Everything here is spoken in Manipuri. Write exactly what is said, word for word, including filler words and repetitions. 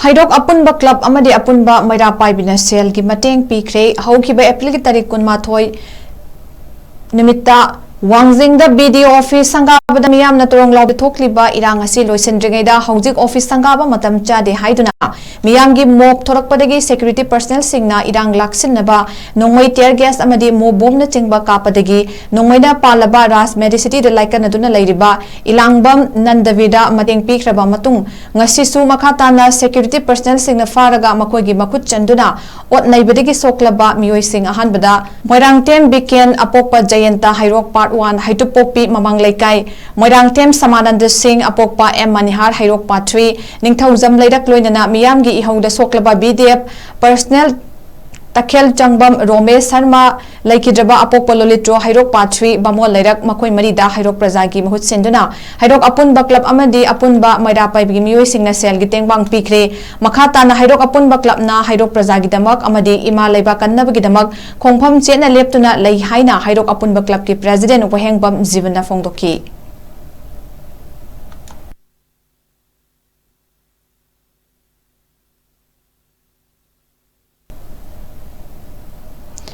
ꯍꯩꯔꯣꯛ ꯑꯄꯨꯟꯕ ꯀ꯭ꯂꯕ ꯑꯃꯗꯤ ꯑꯄꯨꯟꯕ ꯃꯩꯔꯥ ꯄꯥꯏꯕꯤꯅ ꯁꯦꯜꯒꯤ ꯃꯇꯦꯡ ꯄꯤꯈ꯭ꯔꯦ꯫ ꯍꯧꯈꯤꯕ ꯑꯦꯄ꯭ꯔꯤꯜꯒꯤ ꯇꯥꯔꯤꯛ ꯀꯨꯟꯃꯥꯊꯣꯏ ꯅꯨꯃꯤꯠꯇ ꯋꯥꯡꯖꯤꯡꯗ ꯕꯤ ꯗꯤ ꯑꯣ ꯑꯣꯐꯤꯁ ꯁꯪꯒꯥꯕꯗ ꯃꯤꯌꯥꯝꯅ ꯇꯣꯔꯣꯡ ꯂꯥꯎꯕ ꯊꯣꯛꯂꯤꯕ ꯏꯔꯥꯡ ꯑꯁꯤ ꯂꯣꯏꯁꯤꯟꯗ꯭ꯔꯤꯉꯩꯗ ꯍꯧꯖꯤꯛ ꯑꯣꯐꯤꯁ ꯁꯪꯒꯥꯕ ꯃꯇꯝ ꯆꯥꯗꯦ ꯍꯥꯏꯗꯨꯅ ꯃꯤꯌꯥꯝꯒꯤ ꯃꯣꯞ ꯊꯣꯔꯛꯄꯗꯒꯤ ꯁꯦꯀ꯭ꯌꯨꯔꯤꯇꯤ ꯄꯔꯁꯅꯦꯜꯁꯤꯡꯅ ꯏꯔꯥꯡ ꯂꯥꯛꯁꯤꯟꯅꯕ ꯅꯣꯡꯃꯩ, ꯇꯤꯌꯔ ꯒ꯭ꯌꯥꯁ ꯑꯃꯗꯤ ꯃꯣꯞ ꯕꯣꯝꯅꯆꯤꯡꯕ ꯀꯥꯞꯄꯗꯒꯤ ꯅꯣꯡꯃꯩꯅ ꯄꯥꯜꯂꯕ ꯔꯥꯖ ꯃꯦꯗꯤꯁꯤꯇꯤꯗ ꯂꯥꯏꯀꯠꯅꯗꯨꯅ ꯂꯩꯔꯤꯕ ꯏꯂꯥꯡꯕꯝ ꯅꯟꯗꯕꯤꯔꯗ ꯃꯇꯦꯡ ꯄꯤꯈ꯭ꯔꯕ ꯃꯇꯨꯡ ꯉꯁꯤꯁꯨ ꯃꯈꯥ ꯇꯥꯅ ꯁꯦꯀ꯭ꯌꯨꯔꯤꯇꯤ ꯄꯔꯁꯅꯦꯜꯁꯤꯡꯅ ꯐꯥꯔꯒ ꯃꯈꯣꯏꯒꯤ ꯃꯈꯨꯠ ꯆꯟꯗꯨꯅ ꯑꯣꯠ ꯅꯩꯕꯗꯒꯤ ꯁꯣꯛꯂꯕ ꯃꯤꯑꯣꯏꯁꯤꯡ ꯑꯍꯥꯟꯕꯗ ꯃꯣꯏꯔꯥꯡꯊꯦꯝ ꯕꯤꯀꯦꯟ, ꯑꯄꯣꯛꯄ ꯖꯌꯟꯇ, ꯍꯩꯔꯣꯛ ꯄꯥꯔꯠ ꯋꯥꯟ, ꯍꯩꯇꯨꯞꯄꯣꯛꯄꯤ ꯃꯃꯥꯡ ꯂꯩꯀꯥꯏ, ꯃꯣꯏꯔꯥꯡꯊꯦꯝ ꯁꯃꯥꯅꯟꯗ ꯁꯤꯡ, ꯑꯄꯣꯛꯄ ꯑꯦꯝ ꯃꯅꯤꯍꯥꯔ, ꯍꯩꯔꯣꯛ ꯄꯥꯔꯠ ꯊ꯭ꯔꯤ, ꯅꯤꯡꯊꯧꯖꯝ ꯂꯩꯔꯛ ꯂꯣꯏꯅꯅ ꯃꯤꯌꯥꯝꯒꯤ ꯏꯍꯧꯗ ꯁꯣꯛꯂꯕ ꯕꯤ ꯗꯤ ꯑꯦꯐ ꯄꯔꯁꯅꯦꯜ ꯇꯈꯦꯜ ꯆꯪꯕꯝ ꯔꯣꯃꯦꯁ ꯁꯔꯃ, ꯂꯩꯈꯤꯗ꯭ꯔꯕ ꯑꯄꯣꯛꯄ ꯂꯣꯂꯤꯠꯔꯣ, ꯍꯩꯔꯣꯛ ꯄꯥꯔꯠ ꯊ꯭ꯔꯤ, ꯕꯥꯃꯣꯟ ꯂꯩꯔꯛ, ꯃꯈꯣꯏ ꯃꯔꯤꯗ ꯍꯩꯔꯣꯛ ꯄ꯭ꯔꯖꯥꯒꯤ ꯃꯍꯨꯠ ꯁꯤꯟꯗꯨꯅ ꯍꯩꯔꯣꯛ ꯑꯄꯨꯟꯕ ꯀ꯭ꯂꯕ ꯑꯃꯗꯤ ꯑꯄꯨꯟꯕ ꯃꯩꯔꯥ ꯄꯥꯏꯕꯒꯤ ꯃꯤꯑꯣꯏꯁꯤꯡꯅ ꯁꯦꯜꯒꯤ ꯇꯦꯡꯕꯥꯡ ꯄꯤꯈ꯭ꯔꯦ꯫ ꯃꯈꯥ ꯇꯥꯅ ꯍꯩꯔꯣꯛ ꯑꯄꯨꯟꯕ ꯀ꯭ꯂꯕꯅ ꯍꯩꯔꯣꯛ ꯄ꯭ꯔꯖꯥꯒꯤꯗꯃꯛ ꯑꯃꯗꯤ ꯏꯃꯥ ꯂꯩꯕꯥꯛ ꯀꯟꯅꯕꯒꯤꯗꯃꯛ ꯈꯣꯡꯐꯝ ꯆꯦꯠꯅ ꯂꯦꯞꯇꯨꯅ ꯂꯩ ꯍꯥꯏꯅ ꯍꯩꯔꯣꯛ ꯑꯄꯨꯟꯕ ꯀ꯭ꯂꯕꯀꯤ ꯄ꯭ꯔꯦꯁꯤꯗꯦꯟꯠ ꯋꯥꯍꯦꯡꯕꯝ ꯖꯤꯕꯟꯅ ꯐꯣꯡꯗꯣꯛꯈꯤ꯫